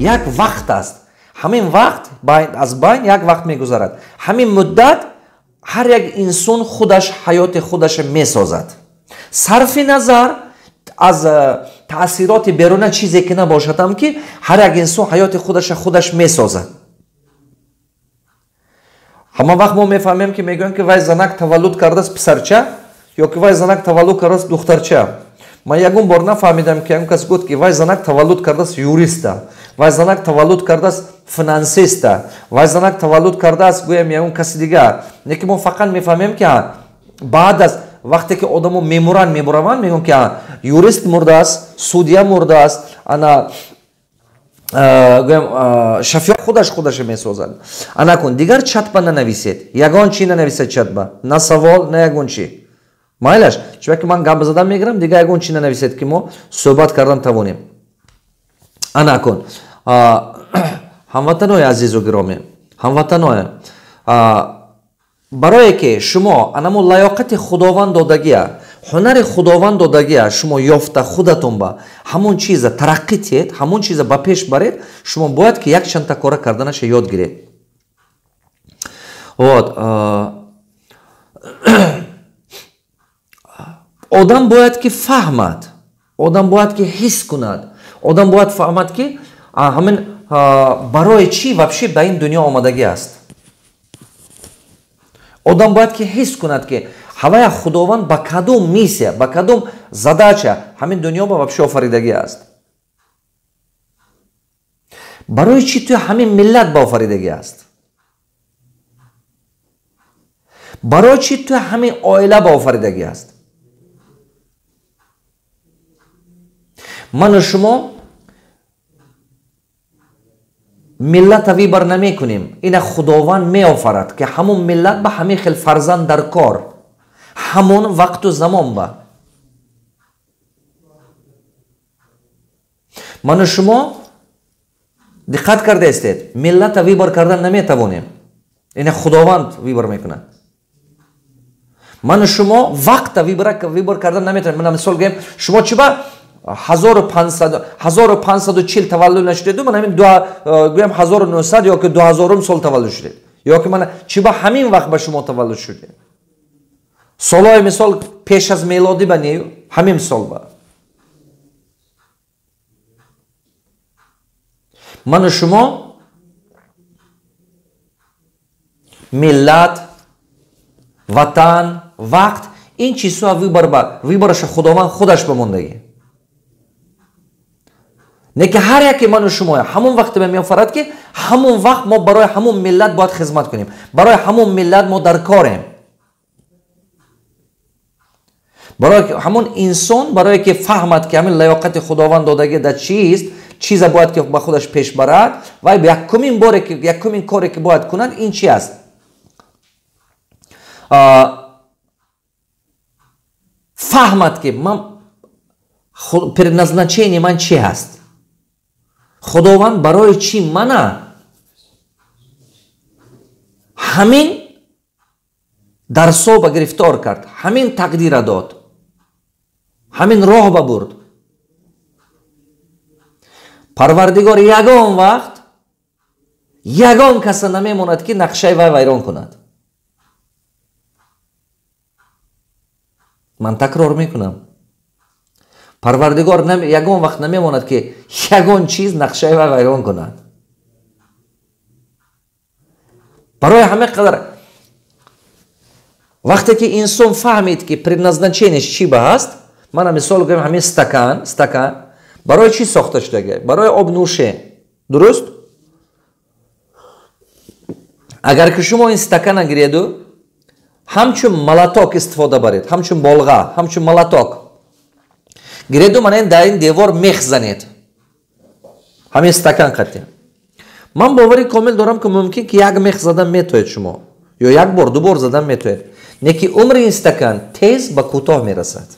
Як вақт аст. Ҳамин вақт аз байн як вақт мегузарад. Ҳамин муддат ҳар як инсон худаш ҳаёти худаша месозад. Сарфи назар аз таъсироти беруна чизе ки набошадам, ки ҳар як инсон ҳаёти худаша худаш месозад. Ҳама вақт мо мефаҳмем, ки мегӯям, ки вай занак таваллуд кардааст писарча ё ки вай занак таваллуд кардааст духтарча. Ман ягон бор нафаҳмидам, ки ягон кас гуфт, ки вай занак таваллуд кардааст юриста, вай занак таваллуд кардааст финансиста, вай занак таваллуд кардааст, гӯям, ягон каси дигар. Не ки мо фақат мефаҳмем, ки баъд аз вақте ки одамо мемуранд, мебураванд, мегӯям, ки юрист мурдааст, судья мурдааст, ана гӯям, шофёр худаш худаша месозад. Ана кун, дигар чатба нанависед, ягон чи нанависед чатба, на савол, на ягон чи. Майлаш, чунки ман гап задан мегирам, дигар ягон чи нанависед, ки мо суҳбат кардан тавонем. Ана кун, ҳамватанои азизу гиромӣ, ҳамватаное, барое ки шумо анамо лаёқати худованд додагия, ҳунари худованд додагия шумо ёфта, худатон ба ҳамон чиза тараққӣ тиҳед, ҳамон чиза ба пеш баред, шумо бояд ки якчандта кора карданаша ёд гиред. Вот, одам бояд ки фаҳмад, одам бояд ки ҳис кунад, одам бояд фаҳмад, ки ҳамин барои чӣ вообще ба ин дунё омадагӣ аст. Одам бояд ки ҳис кунад, ки ҳавая худованд ба кадом миссия, ба кадом задача ҳамин дунё ба вообще офаридагӣ аст. Барои чӣ ту ҳамин миллат ба офаридагӣ аст? Барои чӣ ту ҳамин оила ба офаридагӣ аст? Ману шумо миллата выбор намекунем. Ина худованд меофарад, ки ҳамон миллат ба ҳамин хел фарзанд дар кор, ҳамон вақту замон ба. Ману шумо диққат кардаистед, миллата выбор кардан наметавонем. Ина худованд выбор мекунад. Ману шумо вақта выбор кардан наметавонем. Мана мисол гӯем, шумо чӣ ба 1540 таваллуд нашудеду, ман ҳамин гӯям 1900 ё ки 2000 сол таваллуд шудед, ё ки мана чӣ ба ҳамин вақт ба шумо таваллуд шудед? Солҳои мисол пеш аз мелодӣ ба нею ҳамин сол ба. Ману шумо миллат, ватан, вақт, ин чизҳо выбор ба выбораша худованд худаш ба мондагӣ. Не ки ҳар яке ману шумо ҳамон вақте меофарад, ки ҳамон вақт мо барои ҳамон миллат бояд хизмат кунем, барои ҳамон миллат мо дар корем. Барои ҳамон инсон, барое ки фаҳмад, ки ҳамин лаёқати худованд додагӣ дар чист, чиза бояд ки ба худаш пеш барад, ва якумин боре ки якумин коре ки бояд кунад, ин чи аст? Фаҳмад, ки ман предназначение ман чи ҳаст? Худованд барои чӣ мана ҳамин дарсо ба гирифтор кард, ҳамин тақдира дод, ҳамин роҳ ба бурд. Парвардигор ягон вақт ягон каса намемонад, ки нақшаи вай вайрон кунад. Ман такрор мекунам, Парвардигор ягон вақт намемонад, ки ягон чиз нақшаи вай вайрон кунад. Барои ҳама қадар вақте ки инсон фаҳмид, ки предназначениеш чӣ ба ҳаст, мана мисол гӯем, ҳамин стакан барои чӣ сохта шудага? Барои обнӯше. Дуруст? Агар ки шумо ин стакана гиреду ҳамчун молоток истифода баред, ҳамчун болға, ҳамчун молоток гиреду, мана ин дар ин девор мех занед, ҳамин стакан қатӣ. Ман бовари комил дорам, ки мумкин ки як мех задан метоед шумо, ё як бор, ду бор задан метоед, не ки умри ин стакан тез ба кӯтоҳ мерасад.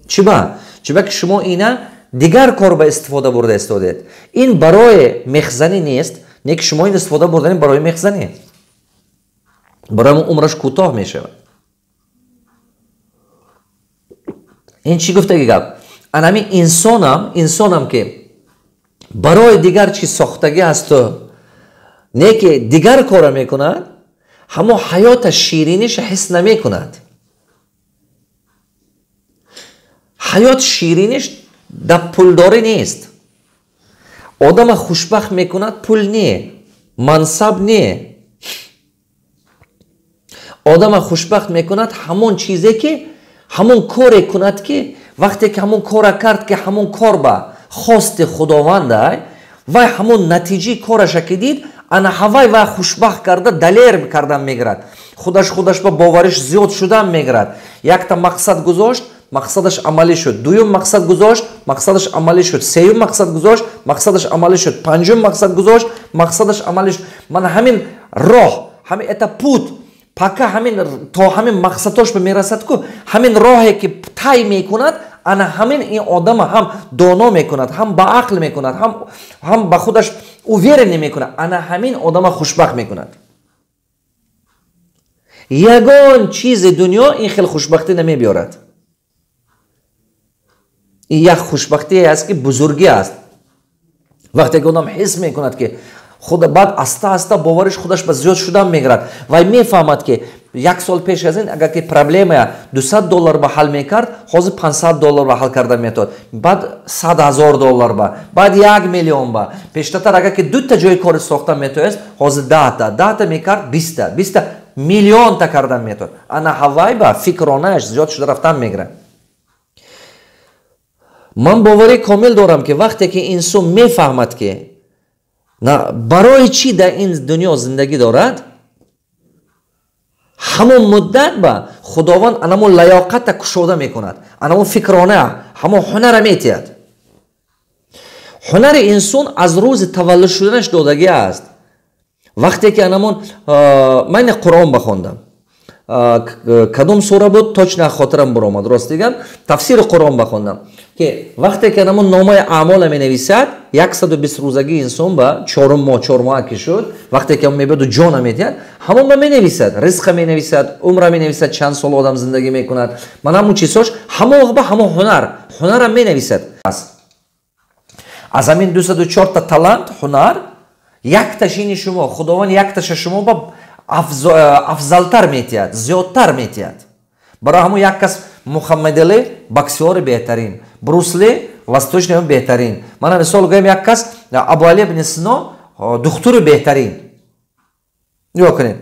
Чӣ ба? Чӣ ба ки шумо ина дигар кор ба истифода бурда истодед. Ин барои мехзанӣ нест, не ки шумо ин истифода бурданӣ барои мехзанӣ. Барои умраш кӯтоҳ мешавад. Ин чӣ гуфтаги гап? Анами инсонам, инсонам ки Барои дигар чиз сохтагӣ ҳасту не ки дигар кора мекунад, ҳамон ҳаёта шириниша ҳис намекунад. Ҳаёт шириниш дар пулдорӣ нест. Одама хушбахт мекунад пул не, мансаб не. Одама хушбахт мекунад ҳамон чизе ки ҳамон коре кунад ки вақте ки ҳамон кора кард ки ҳамон кор ба хости худовандай, вай ҳамон натиҷаи кораша ки дид, ана ҳавай вай хушбахт карда далер кардан мегирад. Худаш ба бовариш зиёд шудан мегирад. Якта мақсад гузошт, мақсадаш амалӣ шуд. Дуюм мақсад гузошт, мақсадаш амалӣ шуд. Сеюм мақсад гузошт, мақсадаш амалӣ шуд. Панҷум мақсад гузошт, мақсадаш амалӣ шуд. Мана ҳамин роҳ, ҳамин это путь, пока ҳамин то ҳамин мақсадош ба мерасад ку, ҳамин роҳе ки тай мекунад, ана ҳамин ин одама ҳам доно мекунад, ҳам ба ақл мекунад, ҳам ба худаш уверенный мекунад, ана ҳамин одама хушбахт мекунад. Ягон чизи дунё ин хел хушбахтӣ намебиёрад. Ин як хушбахтие аст ки бузургӣ аст. Вақте ки одам ҳис мекунад ки худ баъд аста аста бовариш худаш ба зиёд шудан мегирад, вай мефаҳмад ки як сол пеш аз ин агар ки проблемая $200 ба ҳал мекард, ҳозир $500 ба ҳал карда метавад, баъд $100,000 ба, баъд 1 миллион ба. Пештатар агар ки дута ҷои кори сохта метавост, ҳозир 10та, 10та мекард, 20та, 20та, миллионта кардан метавад. Ана ҳавай ба фикронааш зиёд шуда рафтан мегирад. Ман боварӣ комил дорам ки вақте ки инсон мефаҳмад ки барои чӣ дар ин дунё зиндагӣ дорад, ҳамон муддат ба худованд анамон лаёқата кушода мекунад, анамон фикрона, ҳамон ҳунара метиҳад. Ҳунари инсон аз рӯзи таваллуд шуданаш додагӣ аст. Вақте ки анамон ман Қуръон бахондам, кадом сура буд точно хотирам баромад, рост дигам тафсири Қуръон бахондам ки вақте ки анамон номаи аъмола менависад, 120 рӯзагии инсон ба чорум моҳ, 4 моҳ ки шуд, вақте ки мебиёду ҷона медиҳад, ҳамон ба менависад, ризқа менависад, умра менависад, чанд сол одам зиндагӣ мекунад, ман ҳамон чизҳош ҳамон вақт ба ҳамон ҳунарам менависад. Аз ҳамин 204 та талант, ҳунар, якташ ини шумо, худованд якташа шумо ба афзалтар метиҳад, зиёдтар метиҳад. Барои ҳамон як кас Мухаммадали боксёри беҳтарин, Брусли восточный беҳтарин. Мана мисол гӯем як кас Абуали ибн Сино духтури беҳтарин. Нигоҳ кунед.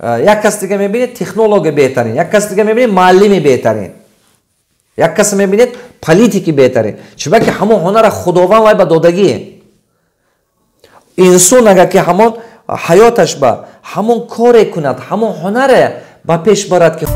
Як кас дига мебинед технологи беҳтарин, як кас дига мебинед муаллими беҳтарин, як кас мебинед политики беҳтарин. Чунки ҳамон ҳунара худованд вай ба додагӣ. Инсон агар ки ҳамон ҳаёташ ба ҳамон коре кунад, ҳамон ҳунаре ба пеш барад ки